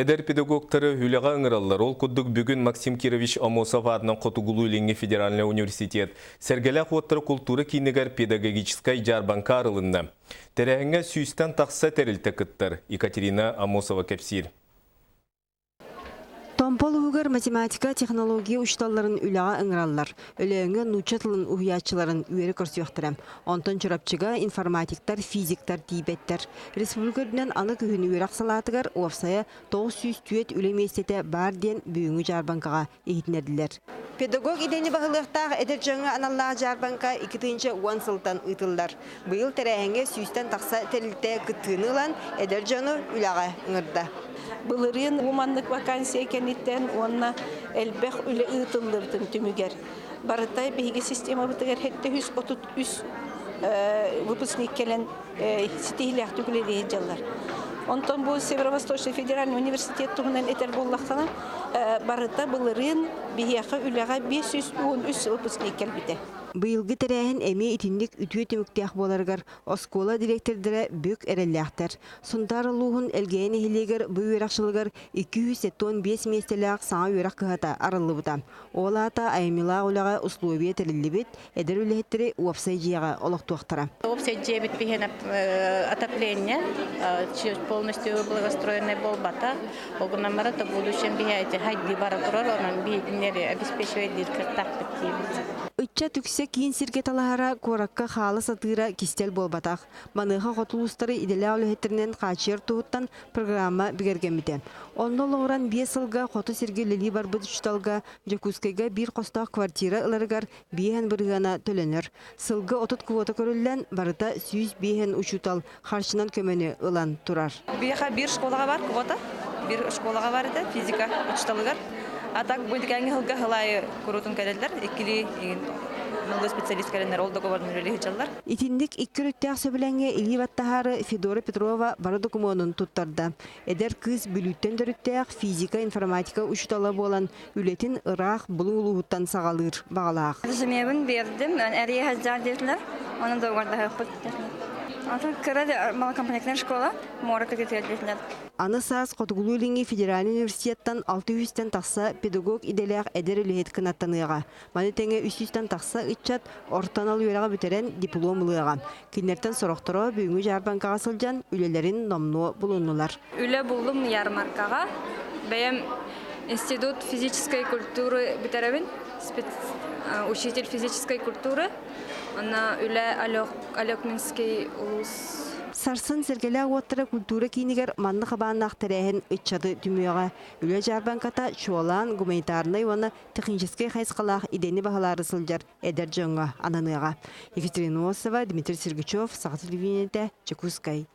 Эдэр педагогтары үлэҕэ ыҥыраллар. Ол курдук бүгүн Максим Кирович Аммосов аатынан Хотугулуу-Илиҥҥи федеральнай университет Сэргэлээх уоттара култуура киинигэр педагогическай дьаарбаҥка арылынна. Тэрээһиҥҥэ сүүстэн тахса тэрилтэ кыттар. Екатерина Аммосова кэпсиир. Томпо улууһугар математика, технология учууталларын үлэҕэ ыҥыраллар. Өлөөҥҥө нуучча тылын уһуйааччыларын үөрэ көрсүөхтэрэ. Онтон Чурапчыга информатиктар, физиктар тиийбэттэр. Республика үрдүнэн аны күһүн үөрэх салаатыгар уопсайа 904 үлэ миэстэтэ баар диэн бүгүҥҥү дьаарбаҥкаҕа иһитиннэрдилэр. Педагог идэни баһылыахтаах эдэр дьоҥҥо аналлаах дьаарбаҥка 2010 сылтан ыытыллар. Быйыл тэрээһиҥҥэ сүүстэн тахса тэрилтэ кыттыыны ылан, эдэр дьону үлэҕэ ыҥырда. Былырыын бу маннык вакансия кэнниттэн уонна элбэх үлэ ыытыллыбытын түмүгэр барыта биһиги системабытыгар 733 выпускник кэлэн ситиһиилээхтик үлэлии сылдьаллар. Онтон бу Северо-Восточный федеральный университет туһунан этэр буоллаххына, барыта былырыын биһиэхэ үлэҕэ 513 выпускник кэлбитэ. Быйылгы тэрээһин эмиэ итинник үтүө түмүктээх буоларыгар оскуола дириэктэрдэрэ бүк эрэллээхтэр. Сунтаар улууһун Элгээйи нэһилиэгэр бу үөрэх сылыгар 275 миэстэлээх саҥа үөрэх кыһата арыллыбыта. Ол аата айымньылаах үлэҕэ условия тэриллибит, эдэр үлэһиттэри уопсай дьиэҕэ олохтуохтара. Уопсай дьиэбит биһиэнэ отопление полностью благоустроенный буолбата. Ол гынан баран то будущем биһи хайдыы бара турар, онон биһигиннэри обеспечивать диир кыахтаахпыт диибит. Ыччат үксэ киин сиргэ талаһара, куоракка хаала сатыыра кистэл буолбатах. Маныаха хоту улуустары идэлээх үлэһиттэринэн хааччыйар туһуттан программа бигэргэммитэ. Онно олоҕуран биэс сылга хоту сиргэ үлэлии барбыт учууталга Дьокуускайга биир хостоох квартира ыларыгар биэһэн бырыһыана төлөнөр. Сылга 30 квота көрүллэн, барыта 105 учуутал харчынан көмөнү ылан турар. Биһиэхэ биир школаҕа бар квота, биир школаҕа бар этэ физика учууталыгар. А так бу кээҥи сылга сыл аайы куруутун кэлэллэр, иккилии новый специалист кэлэннэр ол договорун үлэлии сылдьаллар. Итинник икки өрүттээх сөбүлэҥҥэ илии баттаһаары Федора Петрова бары докумуонун туттарда. Эдэр кыыс Бүлүүттэн төрүттээх физика, информатика учуутала буолан үлэтин ыраах Булуҥ улууһуттан саҕалыыр баҕалаах. Резюмебын биэрдим, эрийэ сылдьар диэтилэр, онон договордаһыахпыт Атын кыра малокомпонентная школа, муора кытыытыгар диэтилэр. Аны саас Хотугулуу-Илиҥҥи федеральнай университеттан 600-тэн тахса педагог идэлээх эдэр үлэһит кынаттаныаҕа. Маны тэҥэ 300-тэн тахса ыччат орто анал үөрэҕи бүтэрэн диплом ылыаҕа. Кинилэртэн сорохторо бүгүҥҥү дьаарбаҥкаҕа сылдьан үлэлэрин номнуо булуннулар. Үлэ буллум ярмаркаҕа. Бэйэм Институт физической культуры бүтэрэбин, учитель физической культуры. Онно үлэ Алекминский улуус. Сарсын Сэргэлээх уоттара культура киинигэр маннык хабааннаах тэрээһин ыччаты түмүөҕэ. Үлэ дьаарбаҥката чуолаан гуманитарнай уонна техническэй хайысхалаах идэни баһылаары сылдьар эдэр дьоҥҥо ананыаҕа. Екатерина Осова, Дмитрий Сергучев, Саха телевидениетэ, Дьокуускай.